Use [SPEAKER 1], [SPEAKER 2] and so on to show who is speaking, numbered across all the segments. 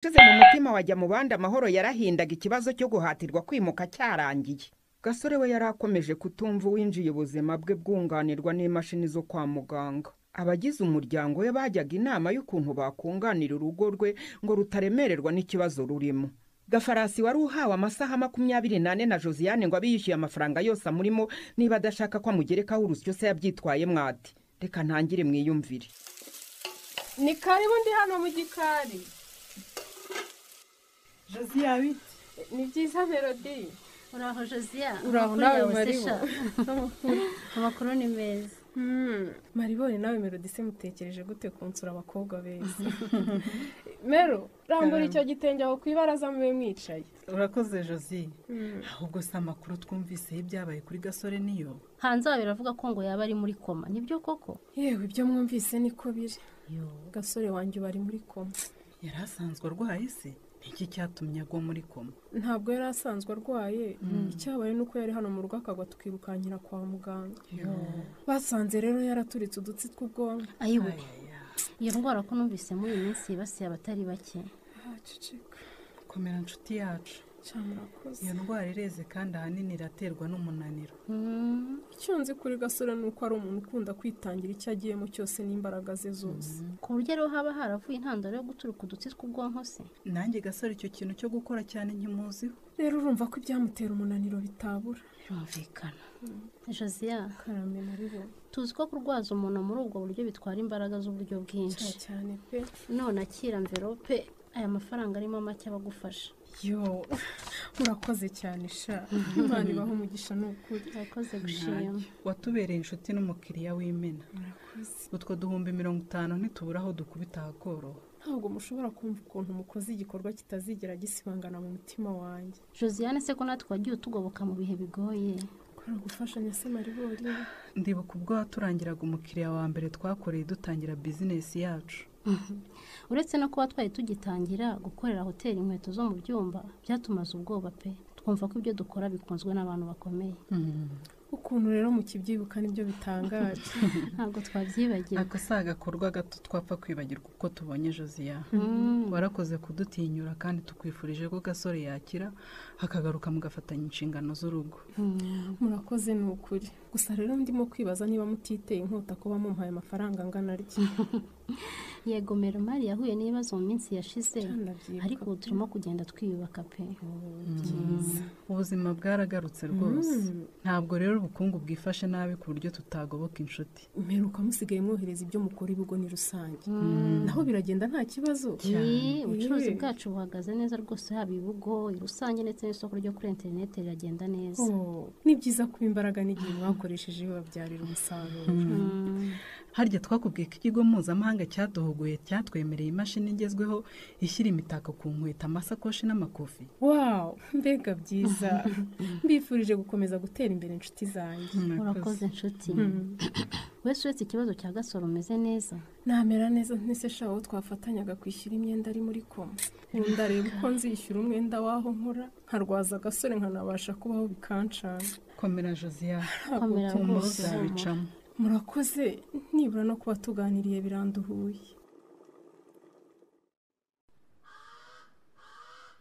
[SPEAKER 1] Ushize mu mutima wajya mu bandi amahoro yarahindaga ikibazo cyo guhatirwa kwimuka cyarangiye. Gasore we yari akomeje kutumva uwinjiye ubuzima bwe bwunganirwa n'imashini zo kwa muganga. Abagize umuryango we bajyaga inama y'ukuntu bakunganira urugo rwe ngo rutaremererwa n'ikibazo rurimo. Gafarasi wari uhawe amasaha 24 na Josiane ngo abe yishyuye amafaranga yose amurimo, niba adashaka ko amugerekaho urusyo se yabyitwaye mwati. Reka ntangire mwiyumvire.
[SPEAKER 2] Ni karibu ndi hano mu gikari.
[SPEAKER 3] Josia bite?
[SPEAKER 2] Ni byiza Melody.
[SPEAKER 4] Uraho Josia.
[SPEAKER 2] Uraho nawe Maribo.
[SPEAKER 4] Amakuru ni meza.
[SPEAKER 2] Maribori nawe Melody se mutekereje gute kunsura abakobwa beza? Mero, rambura icyo gitenge aho kwibaraza mube mwicaye.
[SPEAKER 3] Urakoze Josie. Ahubwo se amakuru twumvise y'ibyabaye kuri Gasore niyo?
[SPEAKER 4] Hanze biravuga ko ngo yaba ari muri koma. Nibyo koko?
[SPEAKER 2] Yewe ibyo mwumvise niko biri. Gasore wanjye bari muri koma.
[SPEAKER 3] Yari asanzwe arwaye se? Iki cyatumye agwa muri koma?
[SPEAKER 2] Ntabwo yari asanzwe arwaye. Icyabaye nuko yari hano mu rugo akagwa tukirukankira kwa muganga. Basanze rero yaraturitse udutsi tw'ubwonko.
[SPEAKER 4] Ayiwe. Iyo ndwara ko numvise muri iyi minsi yibasiye abatari bake.
[SPEAKER 2] Ceceka.
[SPEAKER 3] Komera nshuti yacu.
[SPEAKER 2] Murakoze.
[SPEAKER 3] Iyo ndwara ireze kandi ahanini iraterwa n'umunaniro.
[SPEAKER 2] Icyo nzi kuri Gasore ni uko ari umuntu ukunda kwitangira icyo agiyemo cyose n'imbaraga ze zose.
[SPEAKER 4] Ku buryo rero haba haravuye intandaro yo guturika udutsi tw'ubwonko se?
[SPEAKER 3] Nanjye Gasore icyo kintu cyo gukora cyane nkimuziho.
[SPEAKER 2] Rero urumva ko ibyamutera umunaniro bitabura.
[SPEAKER 4] Birumvikana. Josia,
[SPEAKER 2] karame Maribo.
[SPEAKER 4] Tuzi ko kurwaza umuntu muri ubwo buryo bitwara imbaraga z'uburyo bwinshi.
[SPEAKER 2] Cyane pe.
[SPEAKER 4] None akira envelope aya mafaranga arimo make abagufasha.
[SPEAKER 2] Yo, murakoze cyane sha. Imana ibahe umugisha n'ukuri.
[SPEAKER 4] Murakoze gushima.
[SPEAKER 3] Watubereye inshuti n'umukiriya w'imena.
[SPEAKER 2] Murakoze.
[SPEAKER 3] Utwo 50,000 ntitubura aho dukubita hakoroha.
[SPEAKER 2] Ntabwo mushobora kumva ukuntu mukoze igikorwa kitazigera gisibangana mu mutima wanjye.
[SPEAKER 4] Josiane se ko natwe wagiye utugoboka mu bihe bigoye.
[SPEAKER 2] Kora gufashanya se Maribori.
[SPEAKER 3] Ndibuka ubwo waturangiraga umukiriya wa mbere twakoreye dutangira bizinesi yacu.
[SPEAKER 4] Uretse no kuba twari tugitangira gukorera hoteli inkweto zo mu byumba byatumaze ubwoba pe, twumva ko ibyo dukora bikunzwe n'abantu bakomeye.
[SPEAKER 2] Ukuntu rero mukibyibuka nibyo bitangaje.
[SPEAKER 4] Ntabwo twabyibagiwe.
[SPEAKER 3] Ako si agakorwa gato twapfa kwibagirwa uko tubonye Josia. Warakoze kudutinyura kandi tukwifurije ko Gasore yakira akagaruka mugafatanya inshingano z'urugo.
[SPEAKER 2] Murakoze ni ukuri. Gusa rero ndimo kwibaza niba mutiteye inkota kuba mumpaye amafaranga angana atya.
[SPEAKER 4] Yego Meromari yahuye n'ibibazo mu minsi yashize, ariko ubu turimo kugenda twiyubaka pe.
[SPEAKER 3] Ubuzima bwaragarutse rwose. Ntabwo rero ubukungu bwifashe nabi ku buryo tutagoboka inshuti.
[SPEAKER 2] Mperuka musigaye mwohereza ibyo mukora ibigo ni rusange. Naho biragenda nta kibazo.
[SPEAKER 4] Ubucuruzi bwacu buhagaze neza rwose, haba ibigo rusange ndetse n'isoko ryo kuri interineti riragenda neza.
[SPEAKER 2] Ni byiza kuba imbaraga n'igihe mwakoresheje bibabyarira umusaruro.
[SPEAKER 3] Harya twakubwiye ko ikigo mpuzamahanga cyaduhuguye cyatwemereye imashini igezweho ishyira imitako ku nkweto, amasakoshi n'amakofi.
[SPEAKER 2] Wow, mbega byiza. Mbifurije gukomeza gutera imbere inshuti zanjye.
[SPEAKER 4] Urakoze inshuti. Wese uretse ikibazo cya Gasore umeze neza?
[SPEAKER 2] Namera neza ntese shawo twafatanyaga kwishyura imyenda ari muri koma. Ndareba uko nzishyura umwenda waho nkora nkarwaza Gasore nkanabasha kubaho bikancana.
[SPEAKER 3] Komera Josia.
[SPEAKER 4] Komera rwose.
[SPEAKER 2] Murakoze nibura no kuba tuganiriye biranduhuye.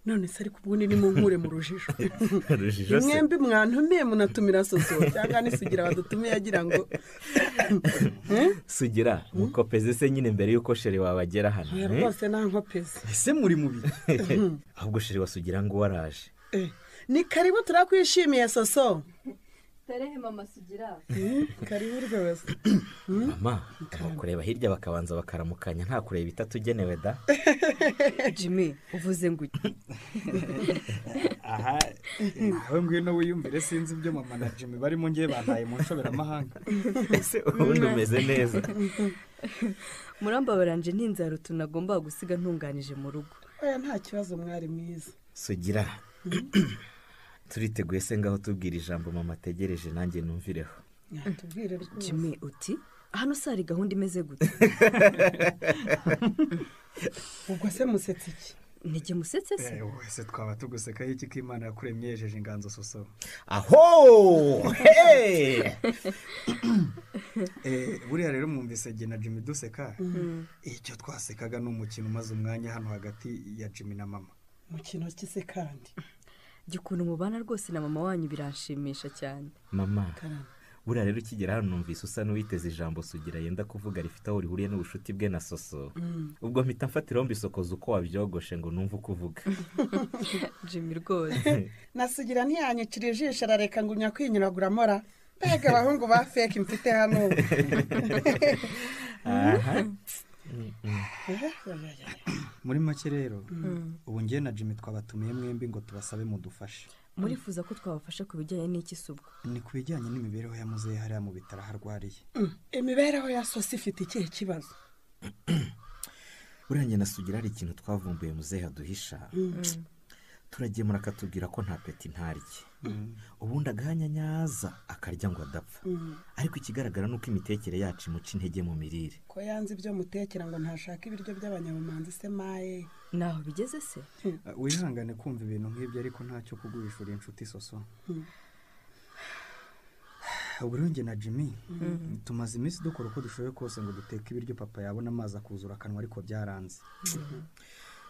[SPEAKER 5] None se ariko ubundi ni mu nkure mu rujijo. Mwembi mwantumiye munatumira Soso cyangwa ni Sugira badutumiye agira ngo
[SPEAKER 6] Sugira mukopeze se nyine mbere yuko sheri wabagera hano.
[SPEAKER 5] Rwose nta nkopeze.
[SPEAKER 7] Ese muri mubi.
[SPEAKER 6] Ahubwo sheri wasugira ngo waraje.
[SPEAKER 5] Ni karibu turakwishimiye Soso.
[SPEAKER 8] Tarehe mama Sugira.
[SPEAKER 5] Karibu rwose.
[SPEAKER 6] Mama, kureba hirya bakabanza bakaramukanya nta kureba itatugenewe da.
[SPEAKER 8] Jimmy, uvuze ngo
[SPEAKER 7] aha nawe ngwino wiyumvire sinzi ibyo mama na Jimmy barimo ngiye bantaye mu nshoberamahanga.
[SPEAKER 6] Ese ubundi umeze neza?
[SPEAKER 8] Murambabaranje n'inzara tunagomba gusiga ntunganije mu rugo.
[SPEAKER 5] Oya nta kibazo mwari mwiza.
[SPEAKER 6] Sugira. Turiteguye se ngaho tubwira ijambo mama ategereje nanjye numvireho.
[SPEAKER 5] Tubwire rwose.
[SPEAKER 8] Jimmy uti hano sari gahunda imeze gute?
[SPEAKER 5] Ubwo se musetse iki?
[SPEAKER 8] Nijye musetse se?
[SPEAKER 7] Wese twaba tuguseka iki ko Imana yakuremye yejeje inganzo Soso.
[SPEAKER 6] Aho! Hey!
[SPEAKER 7] Buriya rero mwumvise jye na Jimmy duseka. Icyo twasekaga ni umukino umaze umwanya hano hagati ya Jimmy na mama.
[SPEAKER 5] Mukino ki se kandi?
[SPEAKER 8] Ukuntu mubana rwose na mama wanyu biranshimisha cyane.
[SPEAKER 6] Mama, buriya rero ukigera hano numvise usa n'uwiteze ijambo Sugira yenda kuvuga rifite aho rihuriye n'ubucuti bwe na Soso. Ubwo mpita mfatiraho mbisokoza uko wabyogoshe ngo numve uko uvuga.
[SPEAKER 8] Jimmy rwose.
[SPEAKER 5] Na Sugira ntiyanyicira ijisho arareka ngo unyakwinyuragura mora. Mbega abahungu ba fake mfite hano.
[SPEAKER 6] Aha.
[SPEAKER 7] Muri make rero ubu ngiye na Jimmy twabatumiye mwembi ngo tubasabe mudufashe.
[SPEAKER 8] Murifuza ko twabafasha ku bijyanye n'iki subwo?
[SPEAKER 7] Ni ku bijyanye n'imibereho ya muzehe hariya mu bitaro aharwariye.
[SPEAKER 5] Imibereho ya Soso ifite ikihe kibazo?
[SPEAKER 6] Buriya njye na Sugira hari ikintu twavumbuye muzehe aduhisha. Turagemura akatubwira ko nta peti ntarye. Ubundi agahanyanyaza akarya ngo adapfa. Ariko ikigaragara nuko imitekere yacu imuca intege mu mirire.
[SPEAKER 5] Ko yanze ibyo mutekera ngo ntashaka ibiryo by'abanyabumanzi se maye.
[SPEAKER 8] Naho bigeze se?
[SPEAKER 7] Wihangane kumva ibintu nk'ibyo ariko ntacyo kuguhishura inshuti Soso. Ubwo rero njye na Jimmy tumaze iminsi dukora uko dushoboye kose ngo duteke ibiryo papa yabona amazi akuzura akanwa ariko byaranze.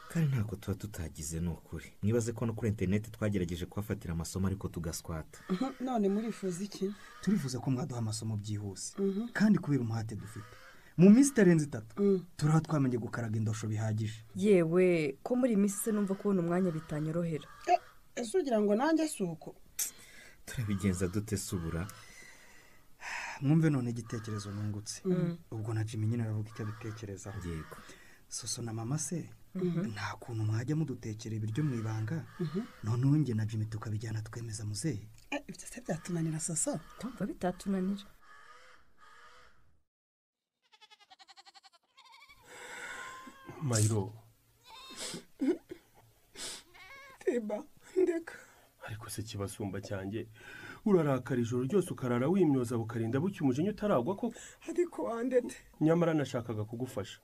[SPEAKER 6] Kandi ntako tuba tutagize ni ukuri. Mwibaze ko no kuri interineti twagerageje kuhafatira amasomo ariko tugaswata.
[SPEAKER 5] None murifuza iki?
[SPEAKER 7] Turifuza ko mwaduha amasomo byihuse kandi kubera umuhate dufite. Mu minsi itarenze 3 turaba twamenye gukaraga indosho bihagije.
[SPEAKER 8] Yewe ko muri iyi minsi se numva kubona umwanya bitanyorohera.
[SPEAKER 5] Ese ugira ngo nanjye si uko?
[SPEAKER 6] Turabigenza dute subura?
[SPEAKER 7] Mwumve none igitekerezo nungutse. Ubwo na Jimmy nyine aravuga icyo abitekerezaho.
[SPEAKER 6] Yego.
[SPEAKER 7] Soso na mama se nta kuntu mwajya mudutekera ibiryo mu ibanga, noneho njye na Jimmy tukabijyana twemeza muzehe.
[SPEAKER 5] Ibyo se byatunanira Soso?
[SPEAKER 8] Ndumva bitatunanira.
[SPEAKER 9] Mayiro.
[SPEAKER 2] Tiba, ndeka.
[SPEAKER 9] Ariko se kibasumba cyanjye urarakara ijoro ryose ukarara wimyoza bukarinda bucya umujinya utaragwa koko.
[SPEAKER 2] Ariko wandete.
[SPEAKER 9] Nyamara nashakaga kugufasha.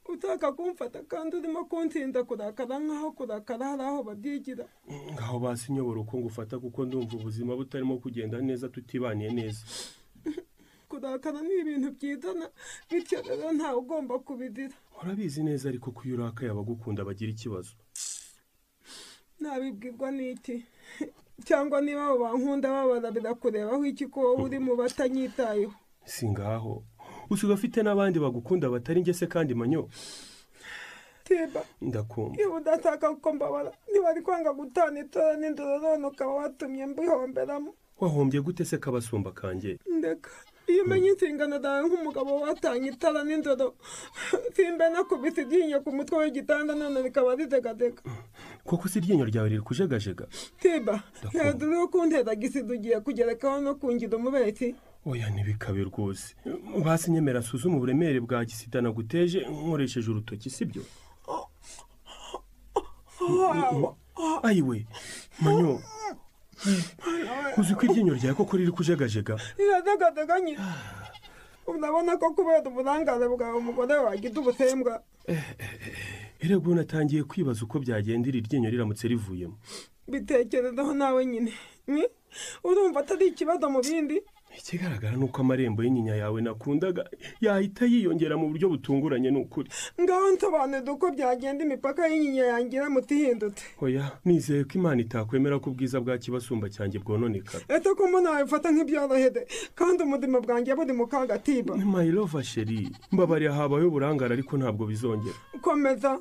[SPEAKER 2] Utaka kumfata kandi urimo kuntinda kurakara nkaho kurakara hari aho babyigira.
[SPEAKER 9] Ngaho basi nyobora uko ngufata kuko ndumva ubuzima butarimo kugenda neza tutibaniye neza.
[SPEAKER 2] Kurakara ni ibintu byizana bityo rero ntawe ugomba kubidira.
[SPEAKER 9] Urabizi neza ariko ko iyo urakaye abagukunda bagira ikibazo.
[SPEAKER 2] Nabibwirwa n'iki? Cyangwa niba abo bankunda babara birakurebaho iki ko wowe uri mu batanyitayeho?
[SPEAKER 9] Si ngaho usiga afite n'abandi bagukunda batari njye se kandi manyo.
[SPEAKER 2] Tiba,
[SPEAKER 9] ndakumva.
[SPEAKER 2] Iyo udashaka ko mbabara ntiwari kwanga gutana itora n'indoro none ukaba watumye mbihomberamo.
[SPEAKER 9] Wahombye gute se kabasumba kanjye?
[SPEAKER 2] Ndeka iyo umenye inshingano zawe nk'umugabo watanga itara n'indoro simbe nakubise iryinyo ku mutwe w'igitanda none rikaba ridegadega.
[SPEAKER 9] Koko si iryinyo ryawe riri kujegajega?
[SPEAKER 2] Tiba, hejuru yo kuntera gisida ugiye kugerekaho no kungira umubeshyi.
[SPEAKER 9] Oya ntibikabe rwose. Basi nyemera asuzume uburemere bwa gisida naguteje nkoresheje urutoki sibyo? Ayiwe manyo, uzi ko iryinyo ryawe koko riri kujegajega?
[SPEAKER 2] Riradegadega nyine. Urabona ko kubera uburangare bwawe umugore wagize ubusembwa.
[SPEAKER 9] Erega unatangiye kwibaza uko byagenda iri ryinyo riramutse rivuyemo.
[SPEAKER 2] Bitekerezaho nawe nyine. Urumva atari ikibazo mu bindi?
[SPEAKER 9] Ikigaragara ni uko amarembo y'inyinya yawe nakundaga yahita yiyongera mu buryo butunguranye ni ukuri.
[SPEAKER 2] Ngaho nsobanurira uko byagenda imipaka y'inyinya yanjye iramutse ihindutse.
[SPEAKER 9] Oya, nizeye ko Imana itakwemera ko ubwiza bwa kibasumba cyanjye bwononekara.
[SPEAKER 2] Ese ko mbona wabifata nk'ibyorohere kandi ubuzima bwanjye buri mu kaga Tiba?
[SPEAKER 9] My love chérie, mbabariye habayeho uburangare ariko ntabwo bizongera.
[SPEAKER 2] Komeza.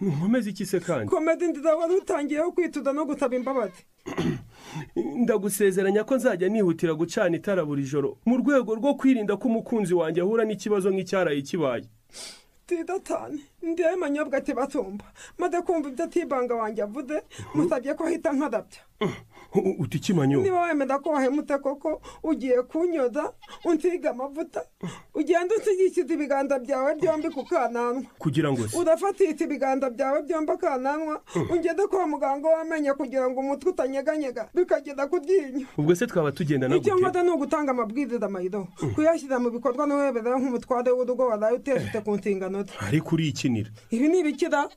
[SPEAKER 9] Nkomeze iki se kandi?
[SPEAKER 2] Komeza inzira wari utangiyeho kwituza no gusaba imbabazi.
[SPEAKER 9] Ndagusezeranya ko nzajya nihutira gucana itara buri joro mu rwego rwo kwirinda ko umukunzi wanjye ahura n'ikibazo nk'icyaraye kibaye.
[SPEAKER 2] Tidatane ndiye manyobwa tibasumba maze kumva ibyo Tibanga wanjye avuze musabye ko ahita nkarabya.
[SPEAKER 9] Uti iki manyo?
[SPEAKER 2] Niba wemera ko wahemutse koko ugiye kunyoza unsiga amavuta ugenda unsigishiza ibiganza byawe byombi ku kananwa.
[SPEAKER 9] Kugira ngo se?
[SPEAKER 2] Urafatisha ibiganza byawe byombi akananwa ungende kwa muganga w'amenyo kugira ngo umutwe utanyeganyega bikagenda ku ryinyo.
[SPEAKER 9] Ubwo se twaba tugenda na gute?
[SPEAKER 2] Icyo nkora ni ugutanga amabwiriza Mayiro kuyashyira mu bikorwa n'uwebera nk'umutware w'urugo waraye uteshutse ku nshingano ze.
[SPEAKER 9] Ariko urikinira.
[SPEAKER 2] Ibi ni ibikira.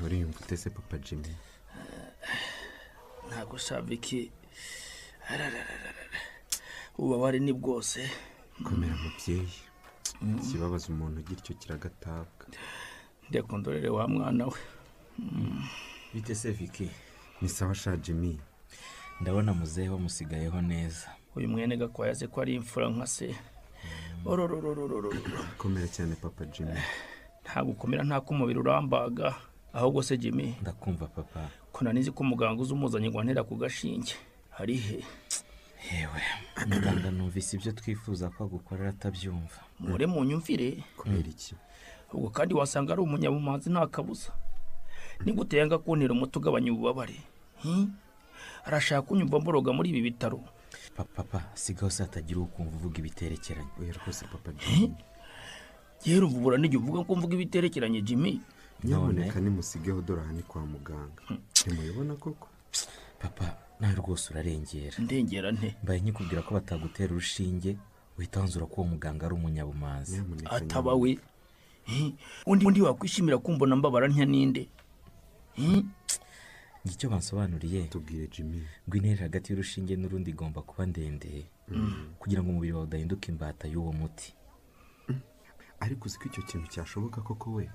[SPEAKER 10] Uriyumva ute se papa Jimmy?
[SPEAKER 11] Ntabwo shabiki ububabare ni bwose.
[SPEAKER 10] Komera mubyeyi, ikibabaza umuntu gityo kiragatabwa.
[SPEAKER 11] Ndekondorere wa mwana we.
[SPEAKER 6] Bite se Vicky?
[SPEAKER 10] Ni sawa sha Jimmy,
[SPEAKER 6] ndabona muzehe wamusigayeho neza.
[SPEAKER 11] Uyu mwene Gakwaya se ko ari imfura nka se. Ororororororo.
[SPEAKER 10] Komera cyane papa Jimmy.
[SPEAKER 11] Nta gukomera nta kumubiri urambaga. Ahubwo se Jimmy,
[SPEAKER 6] ndakumva papa.
[SPEAKER 11] Ko nanizi ko muganga uzumuzanye ngo antera ku gashinge. Hari he?
[SPEAKER 6] Yewe, muganga numvise ibyo twifuza ko agukorera atabyumva.
[SPEAKER 11] Mure mu nyumvire.
[SPEAKER 10] Kubera iki?
[SPEAKER 11] Ubwo kandi wasanga ari umunyabumanzi nta kabuza. Nigute yanga kuntera umuti ugabanya ububabare? Arashaka kunyumva mboroga muri ibi bitaro.
[SPEAKER 6] Papa, sigaho se hatagira ukumva uvuga ibiterekeranye.
[SPEAKER 10] Oya rwose papa Jimmy.
[SPEAKER 11] Yero uvubura nijye uvuga ko mvuga ibiterekeranye Jimmy.
[SPEAKER 10] Nyamuneka nimusigeho dore aha ni kwa muganga. Ntimubibona koko?
[SPEAKER 6] Papa, nawe rwose urarengera.
[SPEAKER 11] Ndengera nte?
[SPEAKER 6] Mbaye nkikubwira ko batagutera urushinge uhita wanzura ko uwo muganga ari umunyabumanzi.
[SPEAKER 11] Ataba we. Undi wakwishimira kumbona mbabara ntya ninde?
[SPEAKER 6] Icyo bansobanuriye,
[SPEAKER 10] tubwire Jimmy,
[SPEAKER 6] ngo intera hagati y'urushinge n'urundi igomba kuba ndende kugira ngo umubiri wawe udahinduka imbata y'uwo muti.
[SPEAKER 10] Ariko uzi ko icyo kintu cyashoboka koko we?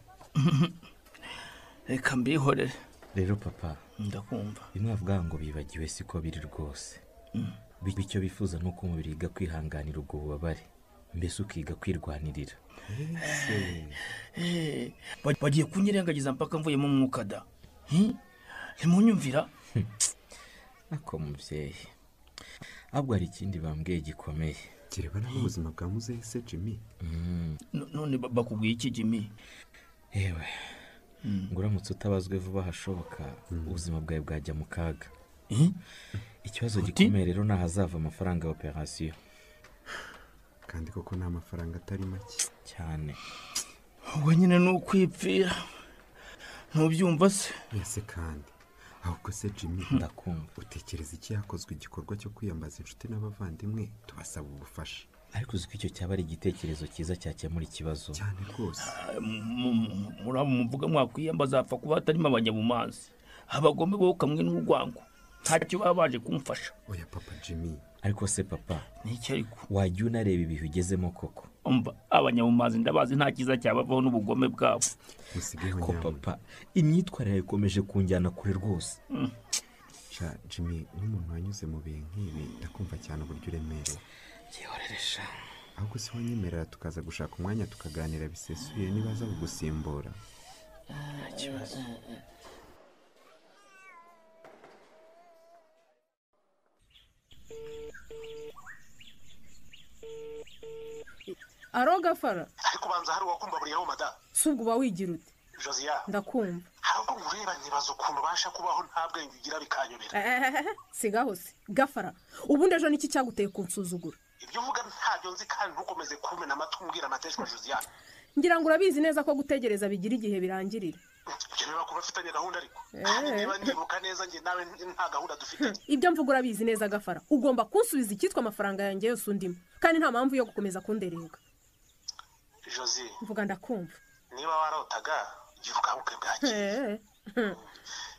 [SPEAKER 11] Reka mbihorere.
[SPEAKER 6] Rero papa,
[SPEAKER 11] ndakumva.
[SPEAKER 6] Bimwe bavuga ngo bibagiwe siko biri rwose. Bityo bifuza nuko umubiri wiga kwihanganira ubwo bubabare, mbese ukiga kwirwanirira.
[SPEAKER 11] Bagiye kunyirengagiza mpaka mvuyemo umwuka da. Ntimunyumvira?
[SPEAKER 6] Ako mubyeyi, ahubwo hari ikindi bambwiye gikomeye
[SPEAKER 10] kirebana n'ubuzima bwa muzehe se Jimmy.
[SPEAKER 11] None bakubwiye iki Jimmy?
[SPEAKER 6] Yewe, ngo uramutse utabazwe vuba hashoboka ubuzima bwawe bwajya mu kaga. Ikibazo gikomeye rero ni ahazava amafaranga ya operasiyo.
[SPEAKER 10] Kandi koko ni amafaranga atari make
[SPEAKER 6] cyane.
[SPEAKER 11] Ubwo nyine ni ukwipfira. Ntubyumva se?
[SPEAKER 10] Ese kandi ahubwo se Jimmy,
[SPEAKER 6] ndakumva.
[SPEAKER 10] Utekereza iki hakozwe igikorwa cyo kwiyambaza inshuti n'abavandimwe tubasaba ubufasha?
[SPEAKER 6] Ariko uzi ko icyo cyaba ari igitekerezo cyiza cyakemura ikibazo
[SPEAKER 10] cyane rwose.
[SPEAKER 11] Muri abo muvuga mwakwiyambaza hapfa kuba hatarimo abanyabumanzi, abagome bo kamwe n'urwango, ntacyo baba baje kumfasha.
[SPEAKER 10] Oya papa Jimmy.
[SPEAKER 6] Ariko se papa,
[SPEAKER 11] n'iki ariko
[SPEAKER 6] wajya unareba ibihe ugezemo koko?
[SPEAKER 11] Umva, abanyabumanzi ndabazi nta cyiza cyabavaho n'ubugome bwabo.
[SPEAKER 6] Ariko papa, imyitwarire ikomeje kunjyana kure rwose.
[SPEAKER 10] Sha Jimmy, nk'umuntu wanyuze mu bihe nk'ibi ndakumva cyane uburyo uremerewe.
[SPEAKER 6] Byihoreresha.
[SPEAKER 10] Ahubwo se wanyemerera tukaza gushaka umwanya tukaganira bisesuye niba aza kugusimbura?
[SPEAKER 6] Nta kibazo.
[SPEAKER 2] Aro Gafara.
[SPEAKER 12] Ariko banza hari uwakumbaburiyeho mada.
[SPEAKER 2] Si ubwo uba wigira ute?
[SPEAKER 12] Josia.
[SPEAKER 2] Ndakumva.
[SPEAKER 12] Ahubwo nkureba nkibaza ukuntu ubasha kubaho nta bwenge ugira bikanyobera.
[SPEAKER 2] Sigaho se Gafara, ubundi ejo niki cyaguteye kunsuzugura?
[SPEAKER 12] Ibyo uvuga ntabyo nzi kandi ntukomeze kumena amatwi umbwira amateshwa Josia.
[SPEAKER 2] Ngira ngo urabizi neza ko gutegereza bigira igihe birangirira.
[SPEAKER 12] Ibyo niba kuba afitanye gahunda ariko. Niba nibuka neza njye nawe nta gahunda dufite.
[SPEAKER 2] Ibyo mvuga urabizi neza Gafara, ugomba kunsubiza icyitwa amafaranga yanjye yose undimo, kandi nta mpamvu yo gukomeza kunderega.
[SPEAKER 12] Josie.
[SPEAKER 2] Mvuga ndakumva.
[SPEAKER 12] Niba warotaga gira ukanguke bwakeye.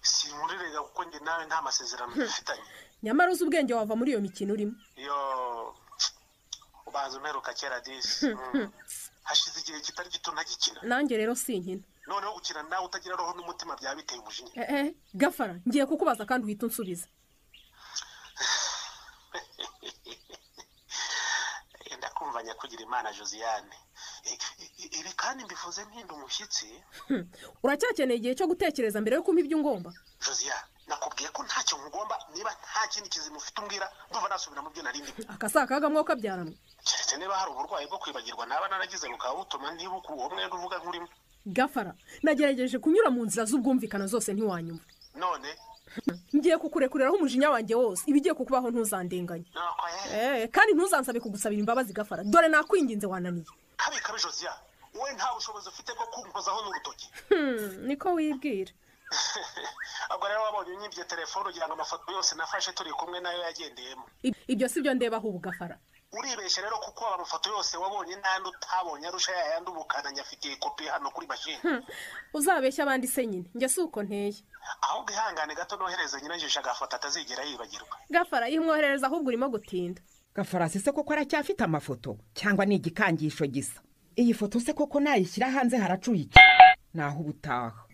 [SPEAKER 12] Sinkurerega kuko njye nawe nta masezerano dufitanye.
[SPEAKER 2] Nyamara uzi ubwenge wava muri iyo mikino urimo.
[SPEAKER 12] Yo ubanza umperuka kera disi. Hashize igihe kitari gito ntagikina.
[SPEAKER 2] Nanjye rero sinkina.
[SPEAKER 12] Noneho gukina nawe utagira roho n'umutima byaba biteye umujinya.
[SPEAKER 2] Gafara, ngiye kukubaza kandi uhita unsubiza.
[SPEAKER 12] Ndakumva nyakugira Imana Josiane. Ibi kandi mbivuze ntinda umushyitsi.
[SPEAKER 2] Uracyakeneye igihe cyo gutekereza mbere yo kumpa ibyo ungomba?
[SPEAKER 12] Josiane, nakubwiye ko ntacyo nkugomba, niba nta kindi kizima ufite umbwira ndumva nasubira mu byo nari ndimo.
[SPEAKER 2] Akasakaga mwoka byaramwe.
[SPEAKER 12] Keretse niba hari uburwayi bwo kwibagirwa naba naragize bukaba butuma ntibuka uwo mwenda uvuga nkurimo.
[SPEAKER 2] Gafara, nagerageje kunyura mu nzira z'ubwumvikana zose ntiwanyumva.
[SPEAKER 12] None
[SPEAKER 2] ngiye kukurekuriraho umujinya wanjye wose, ibigiye kukubaho ntuzandenganye. Kandi ntuzansabe kugusabira imbabazi Gafara, dore nakwinginze wananiye.
[SPEAKER 12] Kabi kabi Josia, wowe nta bushobozi ufite bwo kumpozaho n'urutoki.
[SPEAKER 2] Niko wibwira.
[SPEAKER 12] Ubwo rero wabonye unyibye telefone ugira ngo amafoto yose nafashe turi kumwe nayo yagendeyemo.
[SPEAKER 2] Ibyo si byo ndeba ahubwo Gafara.
[SPEAKER 12] Uribeshya rero kuko amafoto yose wabonye n'andi utabonye arusha yayandi ubukana nyafitiye kopi hano kuri mashini.
[SPEAKER 2] Uzabeshya abandi se nyine, njye si uko nteye.
[SPEAKER 12] Ahubwo ihangane gato nohereze nyirajisha agafoto atazigera yibagirwa.
[SPEAKER 2] Gafara imwoherereza ahubwo urimo gutinda.
[SPEAKER 1] Gafarasi se koko aracyafite amafoto cyangwa ni igikangisho gisa? Iyi foto se koko nayishyira hanze haracuye iki? Naho ubutaha.